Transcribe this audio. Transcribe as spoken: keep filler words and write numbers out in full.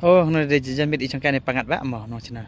Oh, no de jan bit i changkai ne pangat ba mo no china.